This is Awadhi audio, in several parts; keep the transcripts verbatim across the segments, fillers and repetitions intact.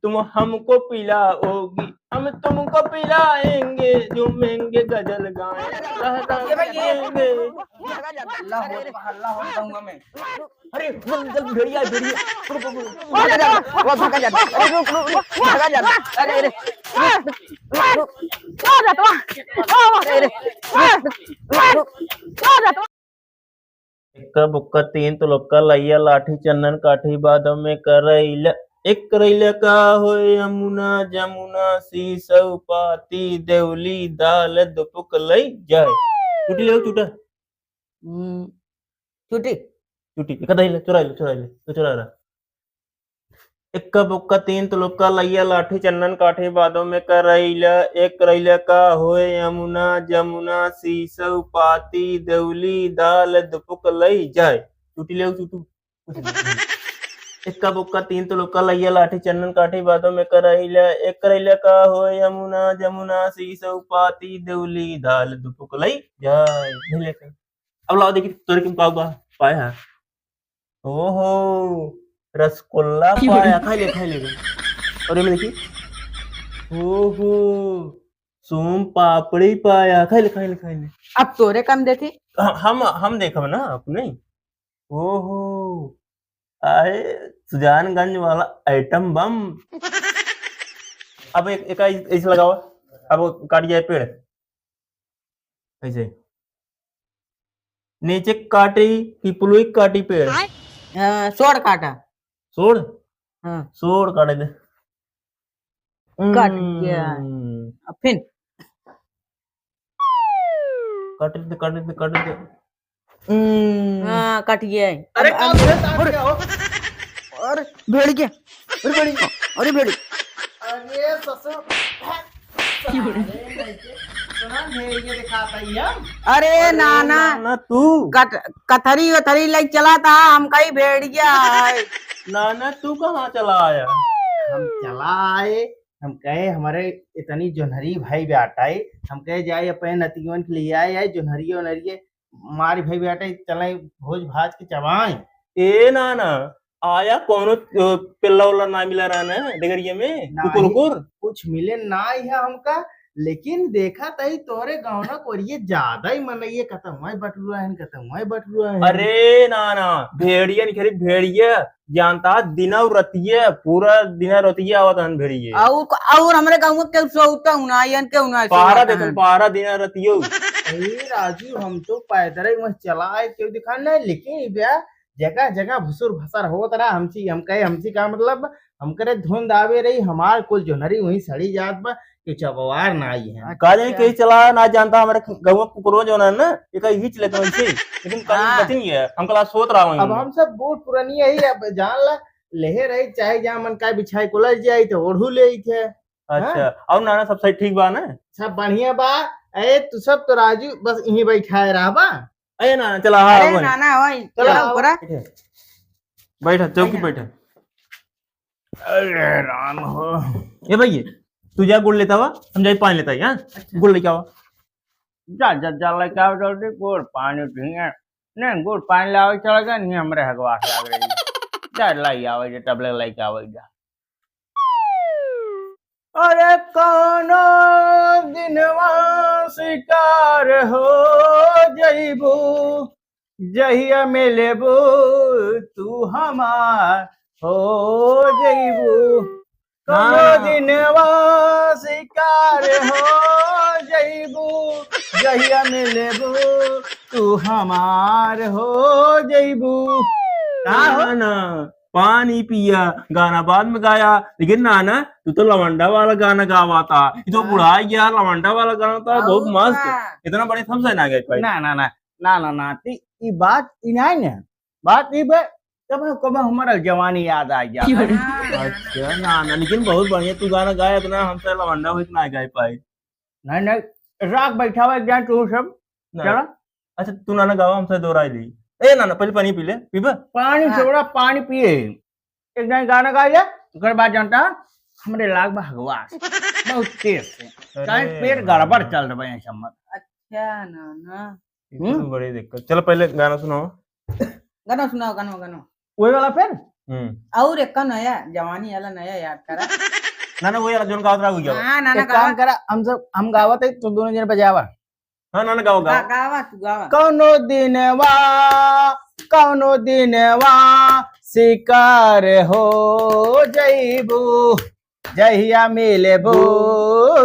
तुम हमको पिलाओगी, हम तुमको पिलाएंगे, झूमेंगे गजल गाएंगे, लहराएंगे। हल्ला होत बा, हल्ला होत बा गौवा में। अरे, जल्दी, जल्दी, भेड़िया, भेड़िया। रुक, रुक, रुक। भागा जा, वो भागा जा। अरे, रुक, रुक, रुक, भागा जा। अरे, अरे, रुक, रुक, रुक। अरे, अरे, रुक, रुक, रुक। एक्का बुक्का तीन तुलुक्का लइया लाठी चंदन काठी बादों में करैला। एक करैला का होए यमुना जमुना सीसौ पाती देवली दाल दुपुक लई जाए। चुटी ले चुटा। हम्म, चुटी। चुटी। एक दही ले, चुरा ले, चुरा ले, तो चुरा रहा। एक्का बुक्का तीन तुलुक्का लइया लाठी चंदन काठी बादों में करैला। एक करैला का होए यमुना जमुना सीसौ पाती देवली दाल दुपुक लई जाए। चुटी ले चुटू। एक्का बुक्का तीन तुलुक्का लइया लाठी चंदन काठी बादों में करैला। एक करैला का होए यमुना जमुना सीसौ पाती देवली दाल दुपुक लई जाए। नहीं लेकर। अब लाओ देखी तोरे किम का बा पाया है। ओहो, रसगुल्ला पाया, खाई ले, खाई ले। और ये में देखी, ओहो, सोम पापड़ी पाया, खाई ले, खाई ले, खाई ले। अब तोरे कम देखी। ह-, हम, हम देखब ना अपने। ओहो, आए सुजानगंज वाला आइटम बम। अब एक, एक ऐस-, ऐसे लगाओ, अब वो काट जाए पेड़। ऐसे। नीचे काटी कि पुलुई काटी पेड़? हाँ, सोड़ काटा। सोड़? हाँ। सोड़ काटे दे। कट गया। हम्म। अब फिर? काट दे, काट दे, काट दे। हम्म। हाँ, कट गया है। अरे, अब, का अब, भेड़ काट अरे, गया हो? अरे, भेड़ गया। अरे, भेड़ गया। अरे, भेड़। अरे, ससुर। साले लइके, इतना भेड़िया दिखाता ही हम। अरे, अरे, नाना। नाना, तू। कट-, कथरी, वथरी लइके चला था, हम कहीं भेड़िया है। नाना, तू कहाँ चला आया? हम चला आए, हम कहे, हमरे इतनी जोन्हरी भाई बेटा है, हम कहे, जाए अपने नतियन के लिए आए, आए जोन्हरिये, ओन्हरिये, मारी भाई बेटा, चले भोज भाज के चबाए। ए नाना, आया कौनो, अ, पिल्ला उल्ला ना मिला रहा ना डगरिया में? नाही, कुकुर, कुकुर? कुछ मिले ना है हमका, लेकिन देखा तई तोहरे गाँव ना कोरिये ज्यादा ही मनइये, कतहुआई बटुआ है, कतहुआई बटुआ है। अरे नाना, भेड़िया निखरी भेड़िया, जानता है, दिना रतिया, पूरा दिना रतिया आवत हन भेड़िये। और, और हमरे गाँव में केहू सोता हूँ ना, यन केहू ना पहरा सोता देतन, हन। पहरा दिना रतियो। अरे राजू, हम तो पैदल ही वहाँ चला आए, केहू दिखा नहीं, लेकिन ई बे जगह जगह भुसुर भसर होत रहा। हमसी, हम कहे, हमसी का मतलब, हमकरे धुंध आवे रही, हमार कुल जोन्हरी वहीं सड़ी जात बा, कि चबवार ना आई है। का जाने अच्छा। के चला ना जानता, हमारे गौवा कुकुरो जो ना, ना, ये कहीं घींच लेते वैसे, लेकिन कहीं हाँ। बचिन गया, हम कला सोत रहा वहीं अब में। हम सब बूढ़ पुरानी यही, अब जान ला, लेहे रही, चाहे जहाँ मन का बिछाई को लग जाई, तो ओढ़ू ले आई थे। अच्छा, हाँ? और नाना सब सही ठीक बा ना? सब बढ़िया बा। ए, तू सब तो राजू बस यहीं बैठाए रहा बा। अरे नाना, चला, हाँ, अरे वही। नाना, वही, चला, चला आओ। ऊपरा। बैठा, चौकी बैठा। बैठा। अरे राम हो। ए भैया, तू जा गुड़ लेता हुआ, हम जाए पानी लेता ही, हाँ? अच्छा। गुड़ लेके आवा। जा, जा, जा, लेके आओ जल्दी गुड़, पानी पिए। नहीं, गुड़ पानी लावे चला गया, नहीं, हमरे हगवास लाग रही। जा, लाई आवे, जा, टबले लेके आवे, जा। अरे कौनो दिनवा शिकार हो जइबू, जहिया मिलबू तू हमार हो जइबू। कौनो हाँ। दिनवा शिकार हो जइबू, जहिया मिलबू तू हमार हो जइबू। का हो? ना, ना, पानी पिया, गाना बाद में गाया, लेकिन नाना, तू तो लवंडा वाला गाना गावा था। ये तो हाँ। बुढ़ा गया, लवंडा वाला गाना था, बहुत और मस्त। का? इतना बड़े हमसे ना गए पाए। ना, ना, ना, ना, ना, ना, ती, ई बात ई नहीं ना, बात ई बे, कब, कब हमारा जवानी याद आ गया। अच्छा, ना, ना, लेकिन बहुत बढ़िया तू गाना गाया, इतना हमसे लवंडा हो, इतना गाए पाए। नहीं, नहीं, राख बैठा हुआ एक जान तू सब, नहीं। चला। अच्छा, तू नाना गावा, हमसे दोहराई दी। ए नाना, पहले पानी पी ले, पीबा? पानी हाँ। छोड़ा, पानी पिए। एक जन गाना गा ले, ओकर बाद जानता, हमरे लाग बा हगवास। बहुत तेज से। अरे काहे पेट गड़बड़ हाँ। चल रहा है समझ। अच्छा, नाना। ये हम्म? तो बड़ी दिक्कत। चलो पहले गाना सुनाओ। गाना सुनाओ, गाना, गाना। वही वाला फिर? हम्म। और एक नया, जवानी वाला नया याद करा। ना, ना, वो यार, जोन गावत रहा, वो गावा। हाँ, ना, ना, एक काम गावा। करा, हम सब, हम गावत है, तू दोनों जने बजावा। हाँ, ना, ना, गावा, गा-, गावा। गावा, तू गावा। कौनो दिनवा, कौनो दिनवा, शिकार हो जइबू। जहिया मिलबू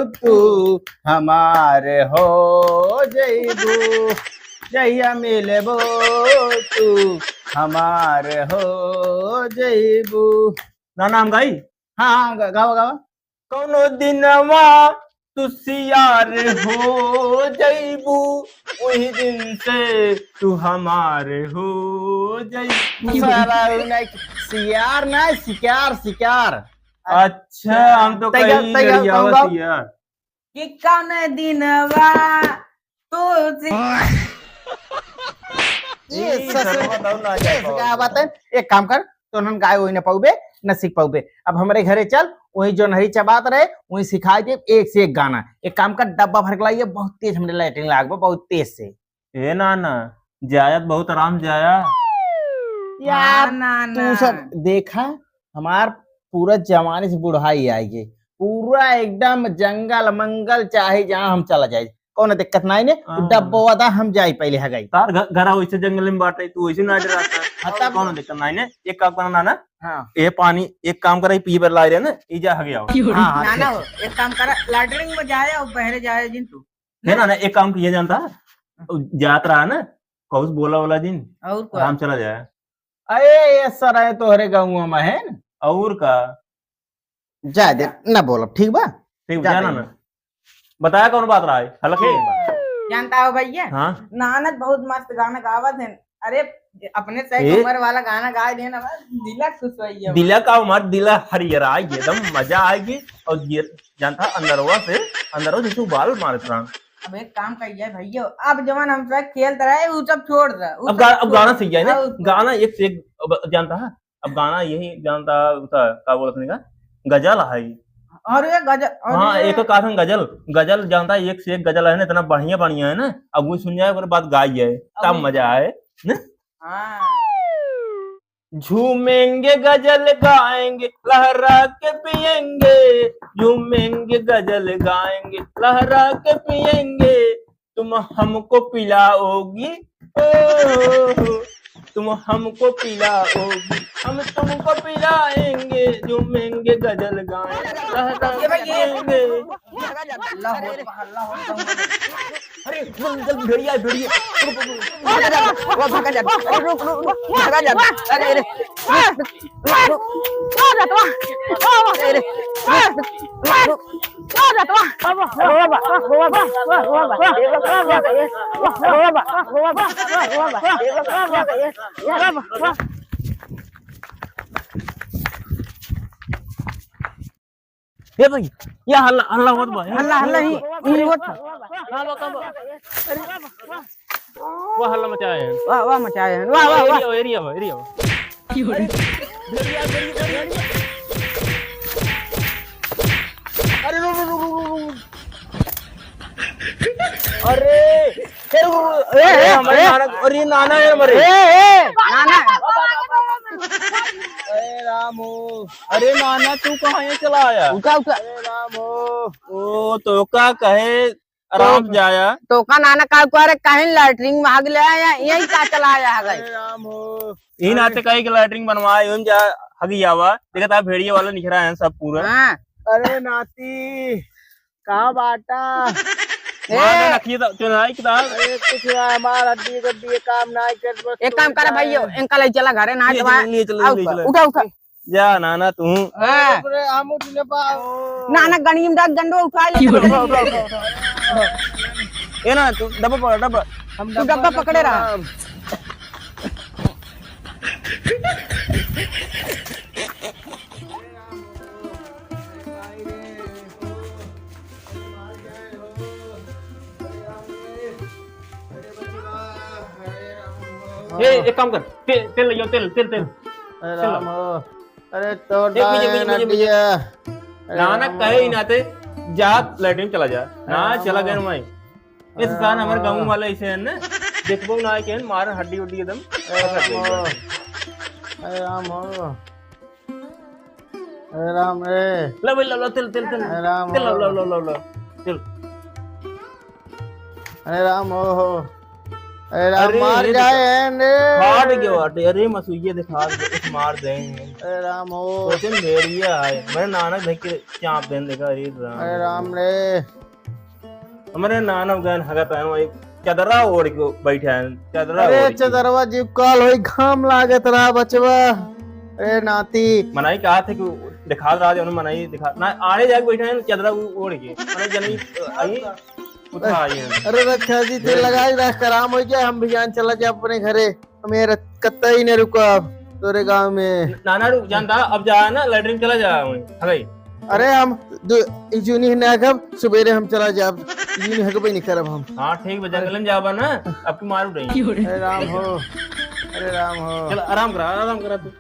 तू हमार हो जइबू, जहिया मिलबू तू हमार हो जइबू। ना, ना, हम गाई? हाँ, हाँ, गा-, गावा, गावा। कौनो दिनवा तू सियार हो जइबू, वही दिन से तू हमार हो जइबू। साला, उ नहीं, सियार ना, शिकार, शिकार। अच्छा, हम तो तैया, कहीं तैया, लड़ियावा गाओ, गाओ। सियार। कि कौन दिनवा तू सी- ये ई ससुर, सरवा दौड़ ना ये जाए ससुर, का बात है? एक काम कर, तो उन्हन गाए वही न पाउबे, न सीख पाउबे। अब हमरे घरे चल, वही जो नहरी चबात रहे, वही सिखाई दे एक से एक गाना। एक काम कर, डब्बा भर के लाइए, बहुत तेज हमरे लैट्रिन लाग बा, बहुत तेज से। ए नाना, जाया त बहुत आराम जाया। यार, हाँ, नाना। तू सब देखा, हमार पूरा जवानी से बुढ़ाई आएगी, पूरा एकदम जंगल मंगल, चाहे जहाँ हम चला जाए, कौनो दिक्कत नाई ने। तू हाँ। डब्बो वादा हम जाई पहले हगाई। तार घ-, घरा वैसे जंगल में बाटे, तू वैसे ना डराता। हाँ, तब कौनो दिक्कत नाई ने। एक काम करना नाना। हाँ। ये पानी एक काम करा, पी बर ला रहे ना, ई जा हगे आओ। हाँ, हाँ, नाना ठीक। हो, एक काम करा, लैट्रिन में जाए और बहरे जाए जिन तू। है ना, ना, एक काम किया जानता, जात रहा ना, कहूस बोला वाला जिन, और का? आराम चला जाए। अरे, ये सर है तोहरे गाँव में है ना? और का? जा दे, ना बोलब, ठीक बा? ठीक, जा जाना दे। ना। बताया कौन बात रहा है? हलक है? जानता हो भैया? हाँ। नानद बहुत मस्त गाना गावत है। अरे, अपने सही ए? उम्र वाला गाना गा देना बस, दिला खुश होइए। दिला का उमर, दिला हरियर आएगी, एकदम मजा आएगी। और ये जानता, अंदरवा से, अंदरवा से तू बाल मारत रहा। अब एक काम करिए भैया, अब जवन हम सब खेलत रहे, उ सब छोड़ दे, उ अब सब गा-, अब छोड़। गाना सीख जाए ना, हाँ, उ गाना एक से एक, अब जानता है, अब गाना यही जानता, उता, का बोलत नहीं का? गजल है। अरे गजल, अरे। हाँ, एक कारण गजल, गजल जानता है, एक से एक गजल है ना, इतना बढ़िया बढ़िया है ना, अब वो सुन जाए, ओकरे बाद गाई जाए, तब अबे। मजा आए, ना? हाँ। झूमेंगे गजल गाएंगे, लहरा के पिएंगे, झूमेंगे गजल गाएंगे, लहरा के पिएंगे, तुम हमको पिलाओगी, ओ, तुम हमको पिलाओगी, हम तुमको पिलाएंगे, झूमेंगे गजल गाएंगे, लहरा के पिएंगे। हल्ला होत बा, हल्ला होत बा। अरे, रुक, रुक, भेड़िया, भेड़िया। रुक, रुक, रुक। भागा जा, वो भागा जा। अरे, रुक, रुक, रुक, भागा जा। अरे, अरे, रुक, रुक, रुक। अरे, अरे, रुक, रुक, रुक। ए भाई, या हल्ला, हल्ला होत बा। हल्ला, हल्ला ही, ही होत बा। का बा, का बा? अरे, वाह, हल्ला मचाए हैं। वाह, वाह, मचाए हैं। वाह, वाह, वाह। एरिया, एरिया, एरिया। अरे, रुक, रुक, रुक, रुक, रुक। अरे, ए, ए, अरे, ए, हमारे ए। नाना, अरे, नाना है हमारे। ए, ए, नाना। अरे, राम हो। अरे, नाना, तू कहाँ ये चला आया? उठा, उठा। अरे, राम हो। ओ, तो का कहे, आराम तो, जाया। तो का नाना का करे, कहीं लैट्रिन में हग ले आया, यही का चला आया है गई। अरे, राम हो। यही नाते कहे कि लैट्रिन बनवाए, यूं जा, हगी आवा। देखा था, भेड़िए वाला निखरा है सब पूरा। हाँ। अरे, नाती। का बाटा? ए! मार दे नखिए तो, चुनाई किताब। अरे, कुछ ना, हमार हड्डी गड्डी ये काम ना कर, बस एक तू काम करा जाए। भाइयों, इनका ले चला घरे, ना ले दवा। चलो, ले चलो, आउ, ले चलो। उठा, उठा। जा, नाना, तू। हाँ। अरे, हम उठ ले पाओ। नाना, गणियम डाक गंडो उठा ले। उठा, उठा, उठा, उठा। ए ना, तू डब्बा पकड़, डब्बा। हम तू डब्बा डब्बा पकड़े रहा। पकड़ब। ए, एक काम कर, ते-, तेल ले आओ, तेल, तेल, तेल। अरे तेल राम लाओ। हो। अरे तो ए, मुझे, मुझे, डायन मुझे, मुझे। हड्डिया। अरे नाना राम कहे ही हो। नाते जा, लैट्रिन चला जा। अरे ना, राम चला हो। गए मैं। अरे इंसान हमारे राम हो। गाँव वाले ऐसे हैं ना, देखबो ना कि मार हड्डी उड्डी एकदम अरे पकड़ राम हो। लेगा। अरे राम हो। अरे राम रे। ला भाई, ला, ला, तेल, तेल, तेल। अरे राम तेल, ला, हो। ला, ला, ला, ला। तेल। अरे राम हो, हो। अरे राम, अरे, मार ये जाए देखा। हैं रे। फाट गयो बाटे। अरे मसुइये देखा, मार दे। अरे राम हो। सोचे भेड़िया है। मेरे नाना देख के चाप देन देखा, अरे राम। अरे राम रे। हमरे नाना गन हगत है, वही चदरा ओढ़ के बैठे हैं, चदरा अरे ओढ़ के। चदरवा जीव काल होई, घाम लागत रहा बचवा। अरे नाती। मनाई कहा थे कि दिखा रहा, जो मनाई दिखा ना, आड़े जाके बैठे हैं चदरा ओढ़ के। मनाई जनी आई, उठा आई है। अरे रक्षा जी, ते लगाई रख, आराम हो गया, हम भी जान चला जाए अपने घरे। हमें रत-, कतई न रुको अब तोरे गाँव में। नाना रुक, जानता, अब जा ना, लैट्रिन चला जा, वहीं, हगई। अरे हम दो, जूनी है ना, अब सुबेरे हम चला जाब, जूनी हगबे नहीं करब हम। हाँ, ठीक बा, जंगल में जाबा ना, अब की मारू रही। अरे राम हो, अरे राम हो। चल, आराम करा, आराम करा तू।